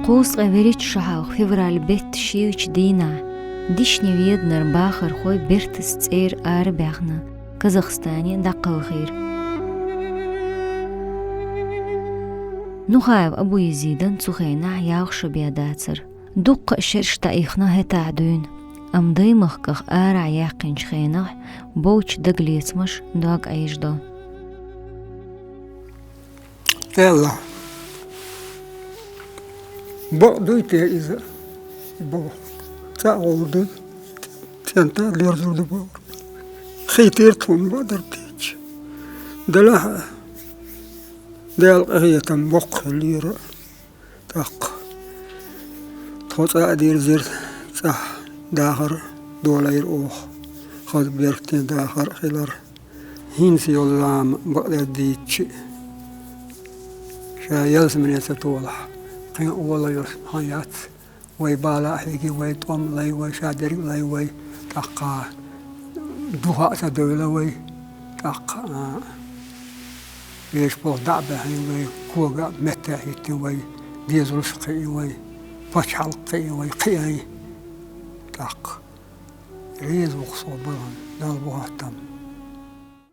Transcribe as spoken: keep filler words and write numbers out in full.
Кхузткъеи вуьрхӀитта шу хьалха февраль бетта шийлачу дийнахь Дишни-Веданара бахархой бертаца цӀера арабаьхна, Казахстане дӀакхалхийра. Нухаев Абу-Язидан цу хенахь ялх шо бен дацара. Дуккха а шераш дӀаихна хӀетахь дуьйна, амма даймахках арахь яьккхинчу хенахь болчу дагалецамаш дог Ӏийжадо. Элла. Бакъ дуй те иза? Бо. ЦӀа а гӀовла ду, цӀента а лерзур ду бохура. Хийтира тхуна бадар тетча. Делахь а, Дала къинхетам боккха хиллера. ТӀаккха тхо цӀа а дирзира, цӀахь дахар долийра оха. Хаза бертийн дахар а хилар. ХӀинца йолу зама бакъдерг дийцча а, ша ялсамане ца толахь, кхин а воло йолуш хан яц. Вай бала а хьийги, вай тӀом а лай, вай ша дерг а лай, вай тӀаккха духа а ца девлла вай, тӀаккха, а, вешан болх дӀа а баьхьина вай, кога а метта а хӀиттина вай, дезалш а кхиъна вай, пачхьалкх а кхиъна вай, кхиъна тӀаккха. Реза ву-кх со балан, Далла бу хаттам.